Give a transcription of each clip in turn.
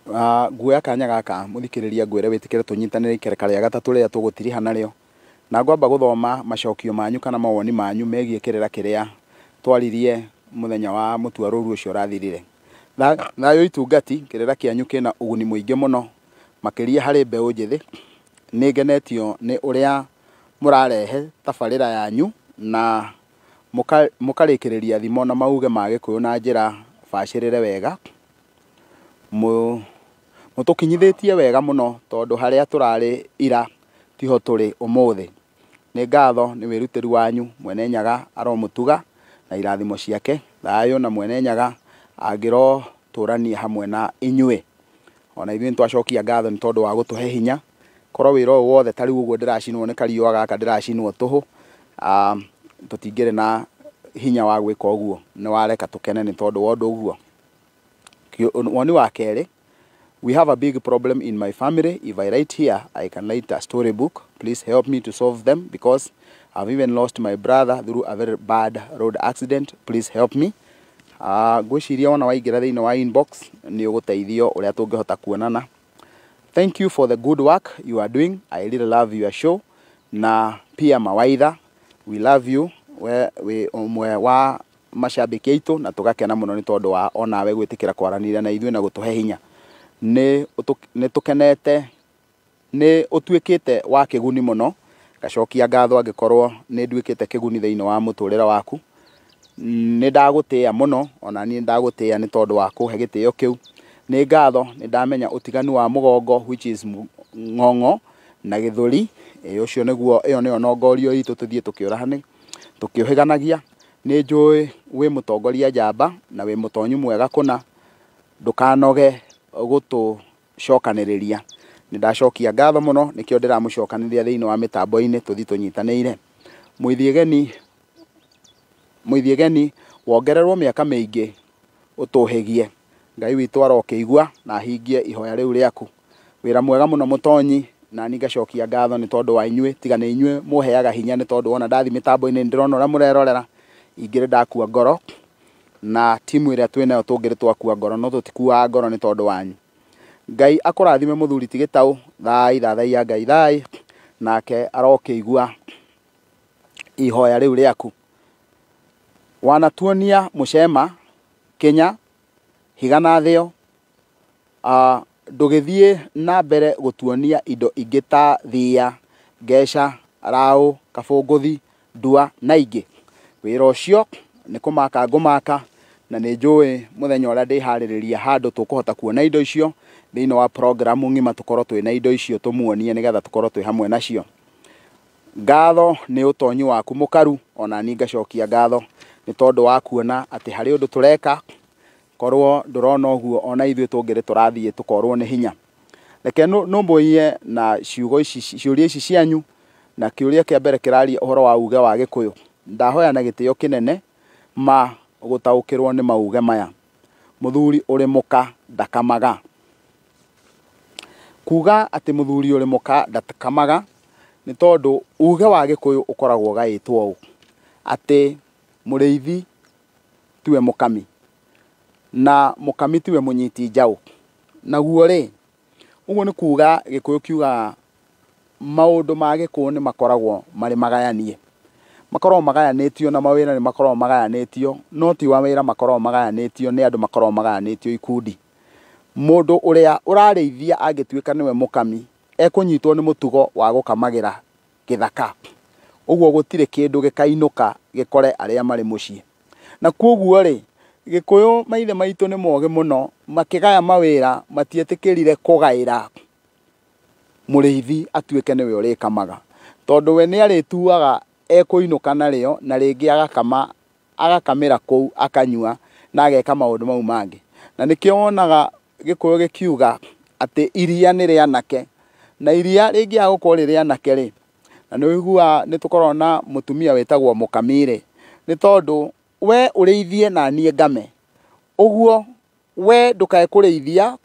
Nguoya kanya gaka mũthikĩrĩria ngwĩre wĩtĩkĩre tũnyitanĩre ikereka rĩa gatatũ rĩrĩa tũgũtiriha narĩo. Na ngwamba gũthoma macokio manyu kana mawoni manyu megiĩ kĩrĩra kĩrĩa twaririe mũthenya wa mũtuarũru ũcio ũrathirire. Thayũ itungati, kĩrĩra kĩanyu kĩna ũguni mũingĩ mũno makĩria harĩ mbeũ njĩthĩ. Nĩ ngenetio nĩ ũrĩa mũrarehe tabarĩra yanyu na mũkarĩkĩrĩria thimo na mauge ma Gĩkũyũ na njĩra bacĩrĩre wega. Mũtũkinyithĩtie wega mũno tondũ harĩa tũrarĩ ira tiho tũrĩ ũmũthĩ. Nĩ ngatho nĩ wĩrutĩri wanyu, Mwene Nyaga aromũtuga na irathimo ciake. Thayũ na Mwene Nyaga angĩrotũrania hamwe na inyuĩ. Ona ithuĩ nĩtwacokia ngatho nĩ tondũ wa gũtũhe hinya. Korwo wĩra ũyũ wothe ta rĩu ũguo ndĩracinwo nĩ kariũa gaka ndĩracinwo tũhũ, tũtingĩrĩ na hinya wa gwĩka ũguo. Nĩ wareka tũkene nĩ tondũ wa ũndũ ũguo. Woni wa kerĩ, we have a big problem in my family. If I write here, I can write a storybook. Please help me to solve them because I've even lost my brother through a very bad road accident. Please help me. Ngwĩciria wona waingĩra thĩinĩ wa inbox nĩ ũgũteithio ũrĩa tũngĩhota kuonana. Thank you for the good work you are doing. I really love your show. Na pia mawaidha, we love you. We wĩ ũmwe wa macambĩki aitũ na tũgakena mũno nĩ tondũ wa onawe gwĩtĩkĩra kwaranĩria na ithuĩ na gũtũhe hinya. Nĩ tũkenete, nĩ ũtuĩkĩte wa kĩguni mũno. Ngacokia ngatho angĩkorwo nĩ nduĩkĩte kĩguni thĩinĩ wa mũtũrĩre waku. Nĩ ndagũtĩĩa mũno, ona niĩ ndagũtĩĩa nĩ tondũ wa kũhe gĩtĩo kĩu. Nĩ ngatho nĩ ndamenya ũtiganu wa mũgongo which is ng'ong'o na gĩthũri. Ũcio nĩguo, ĩyo nĩyo nongorio itũ tũthiĩ tũkĩũhĩganagia. Nĩ njũĩ wĩ mũtongoria njamba na wĩ mũtonyi mwega kũna, ndũkanoge gũtũcokanĩrĩria. Nĩ ndacokia ngatho mũno, nĩkĩo ndĩramũcokanĩrĩria thĩinĩ wa mĩtambo-inĩ tũthiĩ tũnyitanĩire. Mũithiĩgeni wongererwo mĩaka mĩingĩ ũtũhĩgie. Ngai witũ arokĩigua na ahingie ihoya rĩu rĩaku. Wĩra mwega mũno mũtonyi, na niĩ ngacokia ngatho nĩ tondũ wa inyuĩ, tiga nĩ inyuĩ mũheaga hinya nĩ tondũ wona ndathi mĩtambo-inĩ nĩ ndĩrona ũrĩa mũrerorera, ingĩrĩ ndakua ngoro, na timu ĩrĩa twĩnayo tũngĩrĩ twakua ngoro, no tũtikuaga ngoro nĩ tondũ wanyu. Ngai akũrathime mũthuri ti Gĩtaũ, thai thathaiya Ngai thai, nake arokĩigua ihoya rĩu rĩaku. Wanatuonia mũcema, Kenya, higa na thĩo, ndũgĩthiĩ na mbere gũtuonia indo ingĩ ta thia, ngeca, raũ, kabũngũthi, ndua na ingĩ. Wĩra ũcio nĩ kũmaka ngũmaka, na nĩ njũĩ mũthenya ũrĩa ndĩharĩrĩria handũ tũkũhota kuona indo icio thĩinĩ wa programu ng'ima, tũkorwo twĩna indo icio tũmuonie nĩgetha tũkorwo twĩ hamwe nacio. Ngatho nĩ ũtonyi waku mũkaru, ona niĩ ngacokia ngatho nĩ tondũ wa kuona atĩ harĩ ũndũ tũreka, korwo ndũrona ũguo ona ithuĩ tũngĩrĩ tũrathiĩ tũkorwo nĩ hinya. Reke nũmbũiye na ciugo ici, ciũria ici cianyu, na kĩũria kĩa mbere kĩraria ũhoro wa uge wa Gĩkũyũ. Ndahoya na gĩtĩo kĩnene ma gũtaũkĩrwo nĩ mauge maya. Mũthuri ũrĩ mũka ndakamaga. Kuga atĩ mũthuri ũrĩ mũka ndakamaga nĩ tondũ uge wa Gĩkũyũ ũkoragwo ũgaĩtwo ũũ, atĩ mũrĩithi tiwe mũkami na mũkami tiwe mũnyiti njaũ. Naguo rĩ, ũguo nĩ kuga Gĩkũyũ kiugaga maũndũ ma Gĩkũyũ nĩ makoragwo marĩ magayanie. Makoragwo magayanĩtio na mawĩra nĩ makoragwo magayanĩtio, no ti mawĩra makoragwo magayanĩtio, nĩ andũ makoragwo magayanĩtio ikundi. Mũndũ ũrĩa ũrarĩithia angĩtuĩka nĩwe mũkami, ekũnyitwo nĩ mũtugo wa gũkamagĩra gĩthaka. Ũguo gũtirĩ kĩndũ gĩkainũka gĩkore arĩa marĩ mũciĩ. Na koguo rĩ, Gĩkũyũ maithe maitũ nĩ mogĩ mũno, makĩgaya mawĩra matietĩkĩrire kũgaĩra mũrĩithi atuĩke nĩwe ũrĩkamaga, tondũ we nĩ arĩtuaga ekũinũka narĩo, na rĩngĩ agakama, agakamĩra kũu akanyua na ageka maũndũ mau mangĩ. Na nĩkĩo wonaga Gĩkũyũ gĩkiuga atĩ iria nĩ rĩanake, na iria rĩngĩaga gũkorwo rĩ rĩanake rĩ, na nĩ ũiguaga nĩ tũkoragwo na mũtumia wĩtagwo mũkami rĩ, nĩ tondũ we ũrĩithie na niĩ ngame. Ũguo we ndũkae kũrĩithia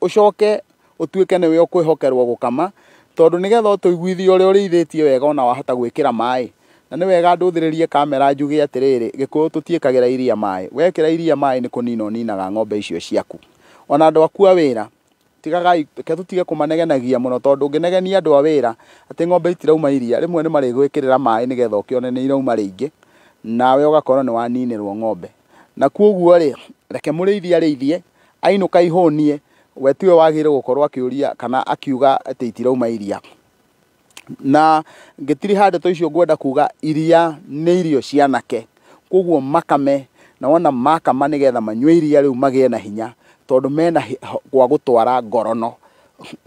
ũcoke ũtuĩke nĩwe ũkwĩhokerwo gũkama, tondũ nĩgetha ũtũiguithie ũrĩa ũrĩithĩtie wega ona wahota gwĩkĩra maĩ. Na nĩ wega ndũthĩrĩrie kamera njuge atĩrĩrĩ, Gĩkũyũ tũtiĩkagĩra iria maĩ. Wekĩra iria maĩ nĩ kũnina ũninaga ng'ombe icio ciaku. Ona andũ aku a wĩra Tigagai, reke tũtige kũmanegenagia mũno, tondũ ũngĩnegenia andũ a wĩra atĩ ng'ombe itirauma iria, rĩmwe nĩ marĩgwĩkĩrĩra maĩ nĩgetha ũkĩone nĩ irauma rĩingĩ, nawe ũgakorwo nĩ waninĩrwo ng'ombe. Na koguo rĩ, reke mũrĩithi arĩithie, ainũka ihũnie, we tiwe wagĩrĩirwo gũkorwo akĩũria kana akiuga atĩ itirauma iria. Na ngĩtiriha ndeto icio ngwenda kuga iria nĩ irio cia anake, koguo makame, na wona makama nĩgetha manyue iria rĩu magĩe na hinya, tondũ mena gwa gũtwara ngorono.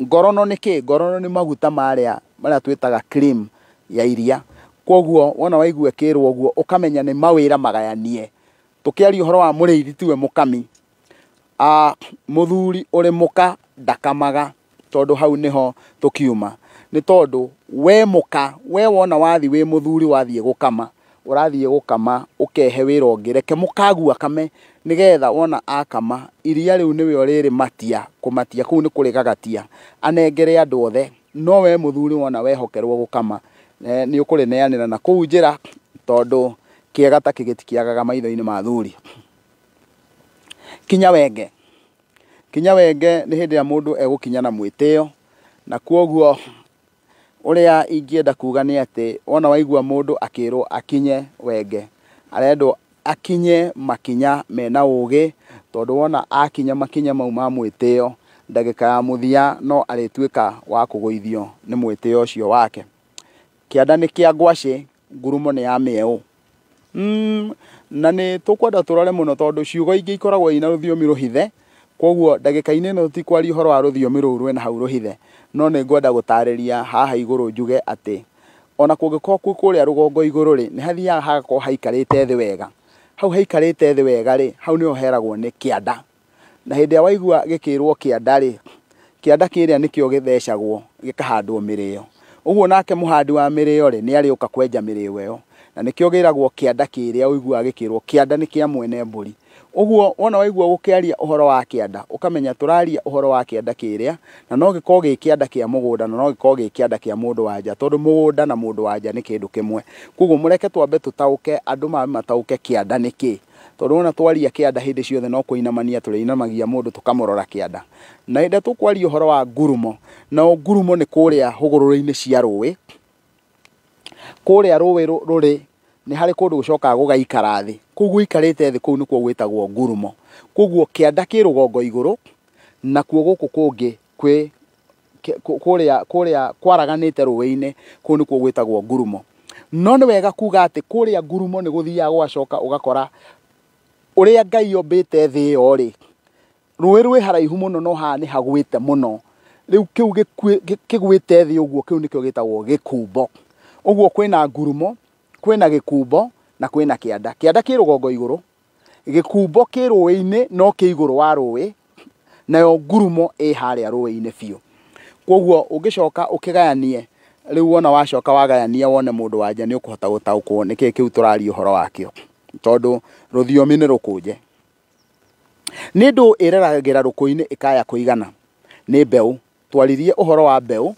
Ngorono nĩ kĩ? Ngorono nĩ maguta marĩa marĩa twĩtaga cream ya iria. Koguo wona waigua ĩkĩrwo ũguo ũkamenya nĩ mawĩra magayanie. Tũkĩaria ũhoro wa mũrĩithi tiwe mũkami. Mũthuri ũrĩ mũka ndakamaga, tondũ hau nĩho tũkiuma. Nĩ tondũ we mũka, we wona wathi wĩ mũthuri wathiĩ gũkama, ũrathiĩ gũkama ũkehe wĩra ũngĩ, reke mũkagu akame, nĩgetha wona akama iria rĩu nĩwe ũrĩrĩmatia, kũmatia kũu nĩ kũrĩgagatia, anengere andũ othe. No we mũthuri wona wehokerwo gũkama, nĩ ũkũrĩneanĩra na kũu njĩra, tondũ kĩega ta kĩgĩti kĩagaga maitho-inĩ ma athuri. Kinya wenge. Kinya wenge nĩ hĩndĩ ĩrĩa mũndũ egũkinya na mwĩtĩo, na koguo ũrĩa ingĩenda kuga nĩ atĩ wona waigua mũndũ akĩrwo akinye wenge, arendwo akinye makinya mena ũgĩ, tondũ wona akinya makinya mau ma mwĩtĩo, ndagĩka ya mũthia no arĩtuĩka wa kũgũithio nĩ mwĩtĩo ũcio wake. Kĩanda nĩ kĩa ngwacĩ, ngurumo nĩ ya mĩeũ. Na nĩ tũkwenda tũrore mũno tondũ ciugo ingĩ ikoragwo ina rũthiomi rũhithe, koguo ndagĩka-inĩ ĩno tũtikwaria ũhoro wa rũthiomi rũu rwĩna hau rũhithe, no nĩ ngwenda gũtarĩria haha igũrũ njuge atĩ ona kũngĩkorwo kwĩ kũrĩa rũgongo igũrũ rĩ, nĩ hathiaga hagakorwo haikarĩte thĩ wega. Hau haikarĩte thĩ wega rĩ, hau nĩho heragwo nĩ kĩanda. Na hĩndĩ ĩrĩa waigua gĩkĩrwo kĩanda rĩ, kĩanda kĩrĩa nĩkĩo gĩthecagwo gĩkahandwo mĩrĩo. Ũguo nake mũhandi wa mĩrĩo rĩ, nĩ arĩũka kwenja mĩrĩo ĩyo. Na nĩkĩo gĩragwo kĩanda kĩrĩa ũiguaga gĩkĩrwo kĩanda nĩ kĩa mwene mbũri. Ũguo wona waigua gũkĩaria ũhoro wa kĩanda, ũkamenya tũraria ũhoro wa kĩanda kĩrĩa, na no gĩkorwo gĩ kĩanda kĩa mũgũnda, na no gĩkorwo gĩ kĩanda kĩa mũndũ wa nja, tondũ mũgũnda na mũndũ wa nja nĩ kĩndũ kĩmwe. Koguo mũreke twambe tũtaũke, andũ mambe mataũke kĩanda nĩ kĩ. Tondũ wona twaria kĩanda hĩndĩ ciothe no kũinamania tũrĩinamagia mũndũ tũkamũrora kĩanda. Na hĩndĩ ĩrĩa tũkwaria ũhoro wa ngurumo, nao ngurumo nĩ kũrĩa hũgũrũrũ-inĩ cia rũĩ. Kũrĩa rũĩ rũrĩ nĩ harĩ kũndũ gũcokaga gũgaikara thĩ. Kũu gũikarĩte thĩ kũu nĩkuo gwĩtagwo ngurumo. Koguo kĩanda kĩ rũgongo igũrũ, nakuo gũkũ kũngĩ kwĩ kũrĩa kũrĩa kwaraganĩte rũĩ-inĩ, kũu nĩkuo gwĩtagwo ngurumo. No nĩ wega kuga atĩ kũrĩa ngurumo nĩ gũthiaga gũgacoka ũgakora ũrĩa Ngai ombĩte thĩ ĩyo rĩ, rũĩ rwĩ haraihu mũno no haha nĩ hagwĩte mũno. Rĩu kĩu kĩgwĩte thĩ ũguo, kĩu nĩkĩo gĩtagwo gĩkumbo. Ũguo kwĩna ngurumo, kwĩna gĩkumbo na kwĩna kĩanda. Kĩanda kĩ rũgongo igũrũ, gĩkumbo kĩ rũĩ-inĩ no kĩ igũrũ wa rũĩ, nayo ngurumo ĩ harĩa rũĩ-inĩ biũ. Koguo ũngĩcoka ũkĩgayanie, rĩu wona wacoka wagayania wone mũndũ wa nja nĩ ũkũhota gũtaũkwo nĩkĩ kĩu tũraria ũhoro wakĩo, tondũ rũthiomi nĩ rũkũnje. Nĩ ndũ ĩreragĩra rũkũ-inĩ ĩkaya kũigana? Nĩ mbeũ. Twaririe ũhoro wa mbeũ,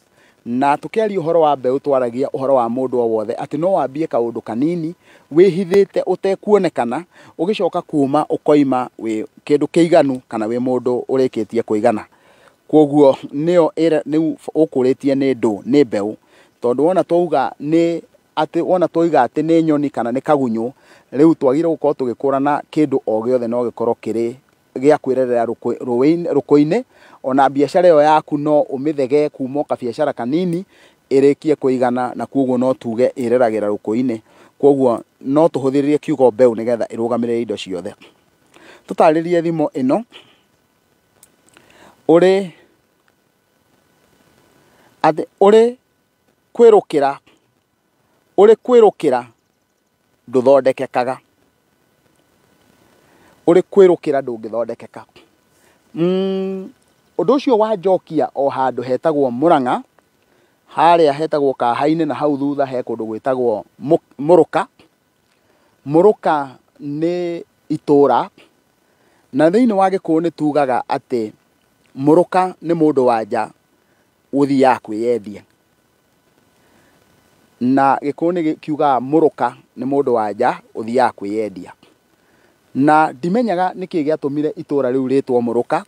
na tũkĩaria ũhoro wa mbeũ twaragia ũhoro wa mũndũ o wothe atĩ no wambie kaũndũ kanini wĩhithĩte ũtekuonekana, ũgĩcoka kuma ũkoima wĩ kĩndũ kĩiganu kana wĩ mũndũ ũrĩkĩtie kũigana. Koguo nĩyo rĩu ũkũrĩtie nĩ ndũ, nĩ mbeũ. Tondũ wona twauga nĩ atĩ, wona twauga atĩ nĩ nyoni kana nĩ kagunyũ, rĩu twagĩrĩirwo gũkorwo tũgĩkũrana kĩndũ o gĩothe no gĩkorwo kĩrĩ gĩa kwĩrerera rũkũ-inĩ. Ona biacara ĩyo yaku no ũmĩthegee kuma o kabiacara kanini ĩrĩkie kũigana, na koguo no tuge ĩreragĩra rũkũ-inĩ. Koguo no tũhũthĩrĩrie kiugo mbeũ nĩgetha ĩrũgamĩrĩre indo ciothe. Tũtarĩrie thimo ĩno, ũrĩ atĩ ũrĩ kwĩrũkĩra, ũrĩ kwĩrũkĩra ndũthondekekaga. Ũrĩ kwĩrũkĩra ndũngĩthondekeka. Ũndũ ũcio wanjokia o handũ hetagwo Mũrang'a, harĩa hetagwo Kahainĩ, na hau thutha he kũndũ gwĩtagwo Mũrũka. Mũrũka nĩ itũra, na thĩinĩ wa Gĩkũyũ nĩ tugaga atĩ Mũrũka nĩ mũndũ wa nja ũthiaga kwĩyendia. Na Gĩkũyũ nĩ kiugaga Mũrũka nĩ mũndũ wa nja ũthiaga kwĩyendia. Na ndimenyaga nĩkĩ gĩatũmire itũra rĩu rĩtwo Mũrũka,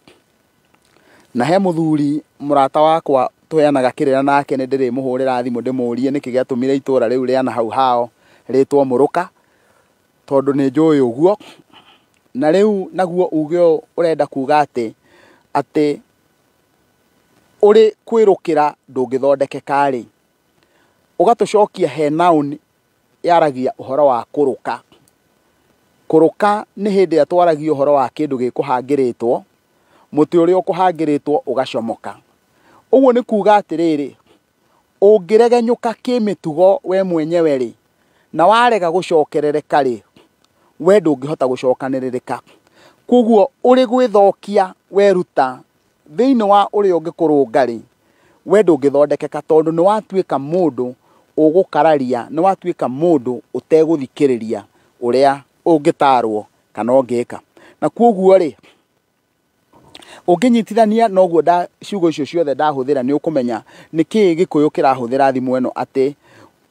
Na he mũthuri mũrata wakwa tũheanaga kĩrĩra nake, nĩ ndĩrĩmũhũrĩra thimũ ndĩmũrie nĩkĩ gĩatũmire itũra rĩu rĩa na hau hao rĩtwo Mũrũka, tondũ nĩ njũĩ ũguo. Na rĩu naguo uge ũyũ ũrenda kuga atĩ atĩ ũrĩ kwĩrũkĩra ndũngĩthondekeka rĩ, ũgatũcokia he noun yaragia ũhoro wa kũrũka. Kũrũka nĩ hĩndĩ ĩrĩa twaragia ũhoro wa kĩndũ gĩkũhangĩrĩtwo, mũtĩ ũrĩa ũkũhangĩrĩtwo ũgacomoka. Ũguo nĩ kuga atĩrĩrĩ, ũngĩregenyũka kĩmĩtugo we mwenyewe rĩ, na warega gũcokerereka rĩ, we ndũngĩhota gũcokanĩrĩrĩka. Koguo ũrĩ gwĩthokia weruta thĩinĩ wa ũrĩa ũngĩkũrũnga rĩ, we ndũngĩthondekeka tondũ nĩ watuĩka mũndũ ũgũkararia, nĩ watuĩka mũndũ ũtegũthikĩrĩria ũrĩa ũngĩtarwo kana ũngĩka. Na koguo rĩ, ũngĩnyitithania noguo ciugo icio ciothe ndahũthĩra, nĩ ũkũmenya nĩkĩĩ Gĩkũyũ kĩrahũthĩra thimũ ĩno atĩ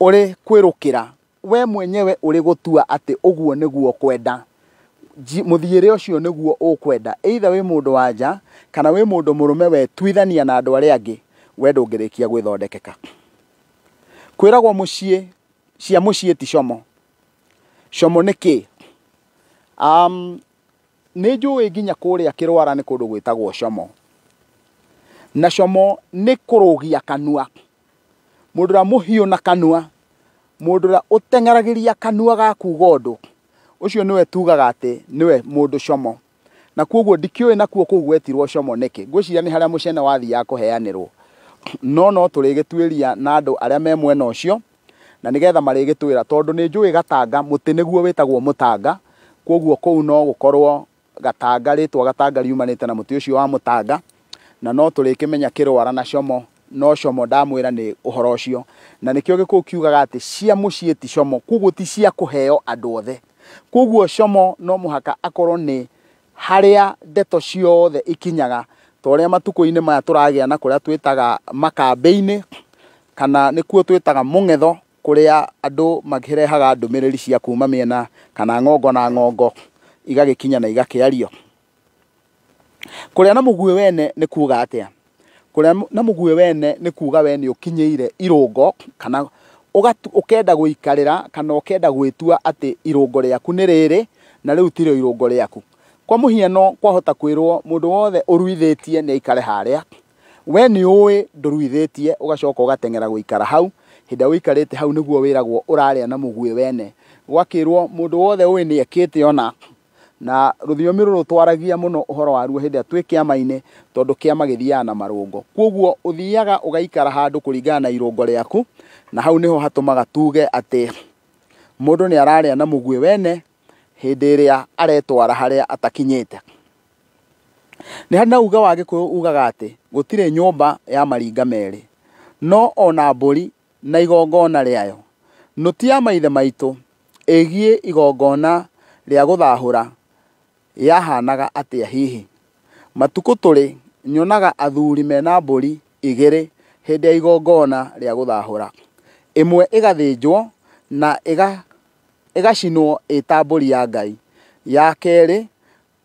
ũrĩ kwĩrũkĩra we mwenyewe ũrĩ gũtua atĩ ũguo nĩguo ũkwenda, mũthiĩre ũcio nĩguo ũkwenda, either wĩ mũndũ wa nja kana wĩ mũndũ mũrũme wetuithania na andũ arĩa angĩ, we ndũngĩrĩkia gwĩthondekeka. Kwĩragwo mũciĩ cia mũciĩ ti como. Como nĩ kĩ? Nĩ njũĩ nginya kũrĩa Kĩrwara nĩ kũndũ gwĩtagwo como. Na como nĩ kũrũgia kanua. Mũndũ ũrĩa mũhiũ na kanua, mũndũ ũrĩa ũteng'eragĩria kanua ga kuga ũndũ, ũcio nĩwe tugaga atĩ nĩwe mũndũ como. Na koguo ndikĩũĩ nakuo kũu gwetirwo como nĩkĩ. Ngwĩciria nĩ harĩa mũcene wathiaga kũheanĩrwo. No no tũrĩgĩtuĩria na andũ arĩa me mwena ũcio, na nĩgetha marĩgĩtwĩra, tondũ nĩ njũĩ Gatanga mũtĩ nĩguo wĩtagwo mũtanga, koguo kũu no gũkorwo Gatanga, rĩtwa Gatanga riumanĩte na mũtĩ ũcio wa mũtanga, na no tũrĩkĩmenya Kĩrwara na como, no como ndamwĩra nĩ ũhoro ũcio. Na nĩkĩo Gĩkũyũ kiugaga atĩ cia mũciĩ ti como, koguo ti cia kũheo andũ othe. Koguo como no mũhaka akorwo nĩ harĩa ndeto ciothe ikinyaga, ta ũrĩa matukũ-inĩ maya tũragĩa na kũrĩa twĩtaga makambĩ-inĩ, kana nĩkuo twĩtaga mũng'etho, kũrĩa andũ makĩrehaga ndũmĩrĩri cia kuma mĩena kana ng'ongo na ng'ongo igagĩkinya na igakĩario. Kũrĩa na mũguĩ wene nĩ kuga atĩa? Kũrĩa na mũguĩ wene nĩ kuga we nĩ ũkinyĩire irũngo, kana ũkenda gũikarĩra, kana ũkenda gwĩtua atĩ irũngo rĩaku nĩ rĩrĩ na rĩu tirĩo irũngo rĩaku. Kwa mũhiano, kwahota kwĩrwo mũndũ wothe ũruithĩtie nĩ aikare harĩa, we nĩ ũĩ ndũruithĩtie, ũgacoka ũgateng'era gũikara hau. Hĩndĩ ĩrĩa ũikarĩte hau nĩguo wĩragwo ũrarĩa na mũguĩ wene. Gwakĩrwo mũndũ wothe ũĩ nĩ ekĩte ona, na rũthiomi rũrũ twaragia mũno ũhoro waruo hĩndĩ ĩrĩa twĩ kĩama-inĩ, tondũ kĩama gĩthiaga na marũngo. Koguo ũthiaga ũgaikara handũ kũringana na irũngo rĩaku, na hau nĩho hatũmaga tuge atĩ mũndũ nĩ ararĩa na mũguĩ wene hĩndĩ ĩrĩa aretwara harĩa atakinyĩte. Nĩ harĩ na uge wa Gĩkũyũ ugaga atĩ gũtirĩ nyũmba ya maringa merĩ, no ona mbũri na igongona rĩayo. Nũti ya maithe maitũ ĩgiĩ igongona rĩa gũthahũra yahanaga atĩa hihi? Matukũ tũrĩ nyonaga athuri mena mbũri igĩrĩ hĩndĩ ya igongona rĩa gũthahũra, ĩmwe ĩgathĩnjwo na ĩgacinwo ĩta mbũri ya Ngai, ya kerĩ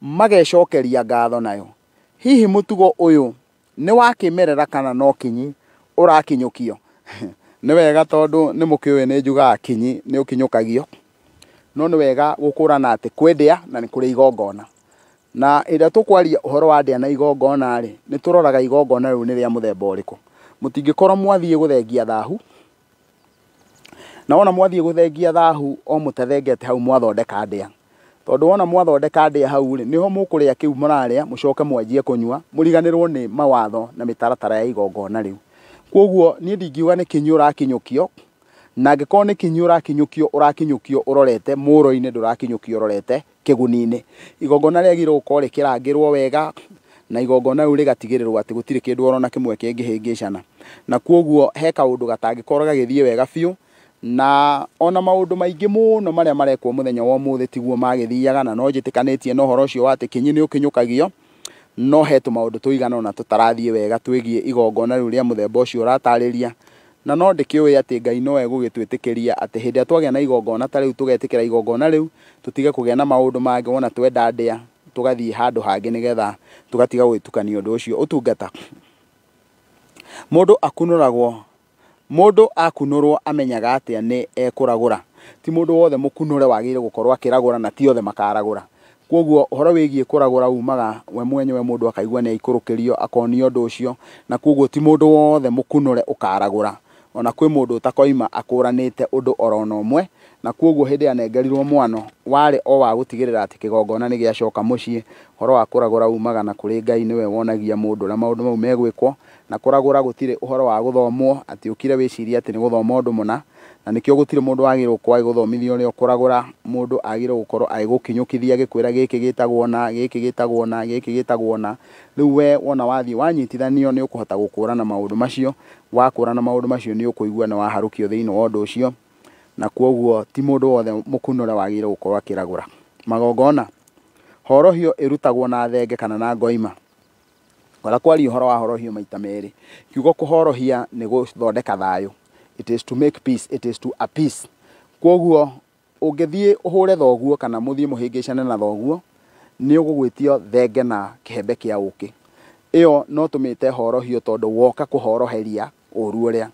magecokeria ngatho nayo. Hihi mũtugo ũyũ nĩ wa kĩmerera kana no kinyi ũrakinyũkio? Nĩ wega tondũ nĩ mũkĩũĩ nĩ njugaga kinyi nĩ ũkinyũkagio, no nĩ wega gũkũrana atĩ kwĩ ndĩa na nĩ kũrĩ igongona. Na ĩrĩa tũkwaria ũhoro wa ndĩa na igongona rĩ, nĩ tũroraga igongona rĩu nĩ rĩa mũthemba ũrĩkũ. Mũtingĩkorwo mwathiĩ gũthengia thahu, na wona mwathiĩ gũthengia thahu o mũtathengete hau mwathondeka ndĩa, tondũ wona mwathondeka ndĩa hau rĩ, nĩho mũkũrĩa kĩu mũrarĩa, mũcoke mwanjie kũnyua, mũriganĩrwo nĩ mawatho na mĩtaratara ya igongona rĩu. Koguo niĩ ndingiuga nĩ kinyi ũrakinyũkio, na angĩkorwo nĩ kinyi ũrakinyũkio, ũrakinyũkio ũrorete mũro-inĩ, ndũrakinyũkio ũrorete kĩguni-inĩ. Igongona rĩagĩrĩirwo gũkorwo rĩkĩrangĩrwo wega, na igongona rĩu rĩgatigĩrĩrwo atĩ gũtirĩ kĩndũ orona kĩmwe kĩngĩhĩngĩcana. Na koguo he kaũndũ gatangĩkorwo gagĩthiĩ wega biũ, na ona maũndũ maingĩ mũno marĩa marekwo mũthenya wa ũmũthĩ tiguo magĩthiaga, na no njĩtĩkanĩtie na ũhoro ũcio wa atĩ kinyi nĩ ũkinyũkagio, no he tũmaũndũ tũigana ũna tũtarathiĩ wega twĩgiĩ igongona rĩu rĩa mũthemba ũcio ũratarĩria. Na no ndĩkĩũĩ atĩ Ngai no egũgĩtwĩtĩkĩria atĩ hĩndĩ ĩrĩa twagĩa na igongona ta rĩu, tũgetĩkĩra igongona rĩu, tũtige kũgĩa na maũndũ mangĩ. Wona twenda ndĩa tũgathiĩ handũ hangĩ nĩgetha tũgatiga gwĩtukania ũndũ ũcio. Ũtungata, mũndũ akunũragwo, mũndũ akunũrwo amenyaga atĩa nĩ ekũragũra? Ti mũndũ wothe mũkunũre wagĩrĩire gũkorwo akĩragũra, na ti othe makaragũra. Koguo ũhoro wĩgiĩ kũragũra umaga we mwenyewe, mũndũ akaigua nĩ aikũrũkĩrio akonio ũndũ ũcio, na koguo ti mũndũ wothe mũkunũre ũkaragũra. Ona kwĩ mũndũ ũtakoima akũranĩte ũndũ orona ũmwe, na koguo hĩndĩ ĩrĩa anengerirwo mwano warĩ o wa gũtigĩrĩra atĩ kĩgongona nĩ gĩacoka mũciĩ. Ũhoro wa kũragũra umaga na kũrĩ Ngai, nĩwe wonagia mũndũ ũrĩa maũndũ mau megwĩkwo. Na kũragũra gũtirĩ ũhoro wa gũthomwo atĩ ũkire wĩcirie atĩ nĩ gũthoma ũndũ mũna, na nĩkĩo gũtirĩ mũndũ wagĩrĩirwo gũkorwo agĩgũthomithia ũrĩa ũkũragũra. Mũndũ agĩrĩirwo gũkorwo agĩgũkinyũkithia agĩkwĩra gĩkĩ gĩtagwo na gĩkĩ gĩtagwo na gĩkĩ gĩtagwo na. Rĩu we wona wathiĩ wanyitithanio nĩ ũkũhota gũkũrana maũndũ macio. Wakũrana maũndũ macio nĩ ũkũigua nĩ waharũkio thĩinĩ wa ũndũ ũcio, na koguo ti mũndũ wothe mũkunũre wagĩrĩirwo gũkorwo akĩragũra. Magongona, horohio ĩrutagwo na thenge kana na ngoima. Ngora kwaria ũhoro wa horohio maita merĩ. Kiugo kũhorohia nĩ gũthondeka thayũ, it is to make peace, it is to appease. Koguo ũngĩthiĩ ũhũre thoguo kana mũthiĩ mũhĩngĩcane na thoguo, nĩ ũgũgwĩtio thenge na kĩhembe kĩa ũkĩ. Ĩyo no tũmĩte horohio tondũ woka kũhoroheria ũru ũrĩa.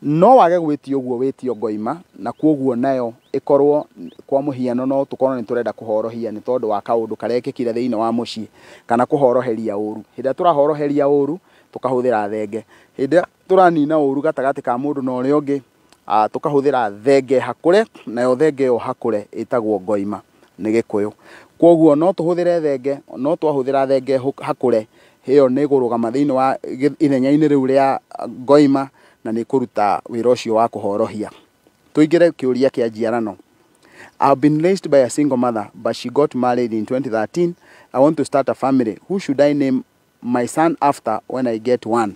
No wage gwĩtio ũguo wĩtio ngoima, na koguo nayo ĩkorwo kwa mũhiano no tũkorwo nĩ tũrenda kũhorohia nĩ tondũ wa kaũndũ karekĩkire thĩinĩ wa mũciĩ, kana kũhoroheria ũru. Hĩndĩ ĩrĩa tũrahoroheria ũru tũkahũthĩra thenge. Hĩndĩ ĩrĩa tũranina ũru gatagatĩ ka mũndũ na ũrĩa ũngĩ, tũkahũthĩra thenge hakũre, nayo thenge ĩyo hakũre ĩtagwo ngoima nĩ Gĩkũyũ. Koguo no tũhũthĩre thenge, no twahũthĩra thenge hakũre, ĩyo nĩ ĩgũrũgama thĩinĩ wa ithenya-inĩ rĩu rĩa ngoima, na nĩ ĩkũruta wĩra ũcio wa kũhorohia. Tũingĩre kĩũria kĩa njiarano. I've been raised by a single mother, but she got married in 2013. I want to start a family. Who should I name my son after when I get one?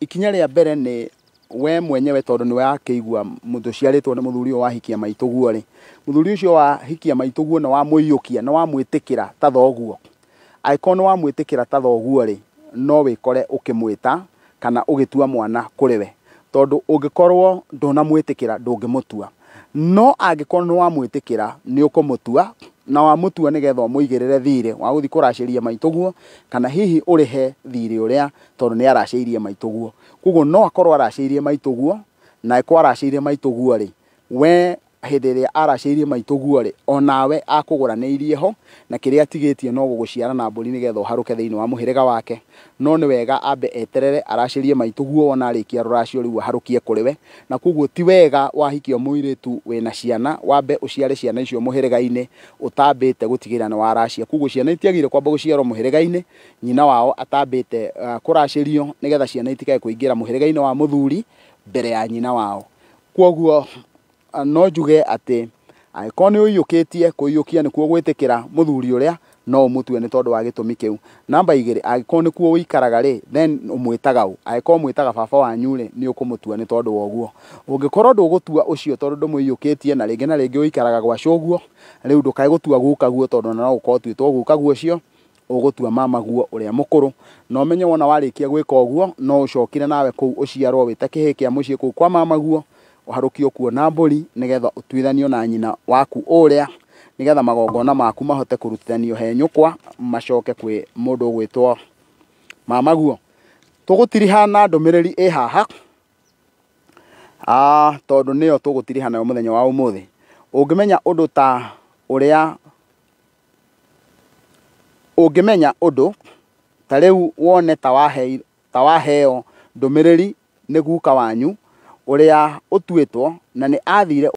Ikinya rĩa mbere nĩ we mwenyewe, tondũ nĩwe wakĩigua mũndũ ũciarĩtwo nĩ mũthuri ũyũ wahikia maitũguo rĩ, mũthuri ũcio wahikia maitũguo nĩ wamũiyũkia, nĩ wamwĩtĩkĩra ta thoguo. Angĩkorwo nĩ wamwĩtĩkĩra ta thoguo rĩ, no wĩkore ũkĩmwĩta kana ũgĩtua mwana kũrĩ we, tondũ ũngĩkorwo ndũnamwĩtĩkĩra ndũngĩmũtua. No angĩkorwo nĩ wamwĩtĩkĩra nĩ ũkũmũtua, na wamũtua nĩgetha ũmũigĩrĩre thirĩ wa gũthiĩ kũracĩria maitũguo, kana hihi ũrĩhe thirĩ ũrĩa tondũ nĩ aracĩirie maitũguo. Koguo no akorwo aracĩirie maitũguo, na angĩkorwo aracĩirie maitũguo rĩ, we hĩndĩ ĩrĩa aracĩirie maitũguo rĩ, onawe akũgũranĩirie ho, na kĩrĩa atigĩtie no gũgũciara na mbũri nĩgetha ũharũke thĩinĩ wa mũhĩrĩga wake. No nĩ wega ambe eterere aracĩrie maitũguo, wona arĩkia rũracio rĩu aharũkie kũrĩ we. Na koguo ti wega wahikia mũirĩtu wĩna ciana wambe ũciare ciana icio mũhĩrĩga-inĩ ũtambĩte gũtigĩrĩra nĩ waracia. Koguo ciana itiagĩrĩire kwamba gũciarwo mũhĩrĩga-inĩ nyina wao atambĩte kũracĩrio, nĩgetha ciana itikae kũingĩra mũhĩrĩga-inĩ wa mũthuri mbere ya nyina wao. Koguo no njuge atĩ angĩkorwo nĩ ũiyũkĩtie, kũiyũkia nĩkuo gwĩtĩkĩra mũthuri ũrĩa, no ũmũtue nĩ tondũ wa gĩtũmi kĩu. Namba igĩrĩ, angĩkorwo nĩkuo ũikaraga rĩ, then ũmwĩtaga ũ? Angĩkorwo ũmwĩtaga baba wanyu rĩ, nĩ ũkũmũtua nĩ tondũ wa ũguo. Ũngĩkorwo ndũgũtua ũcio tondũ ndũmũiyũkĩtie, na rĩngĩ na rĩngĩ ũikaraga gwa cũguo, rĩu ndũkae gũtua gukaguo tondũ no ũkorwo ũtuĩtwo gukaguo ũcio, ũgũtua mamaguo ũrĩa mũkũrũ. Na ũmenye wona warĩkia gwĩka ũguo, no ũcokire nawe kũu ũciarwo wĩ ta kĩhĩĩ kĩa mũciĩ kũu kwa mamaguo, ũharũkio kuo na mbũri nĩgetha ũtuithanio na nyina waku ũrĩa, nĩgetha magongona maku mahote kũrutithanio he nyũkwa, macoke kwĩ mũndũ ũgwĩtwo mamaguo. Tũgũtiriha na ndũmĩrĩri ĩ haha, tondũ nĩyo tũgũtiriha nayo mũthenya wa ũmũthĩ. Ũngĩmenya ũndũ ta ũrĩa, ũngĩmenya ũndũ ta rĩu wone ta waheo ndũmĩrĩri nĩ guka wanyu ũrĩa ũtuĩtwo na nĩ athire.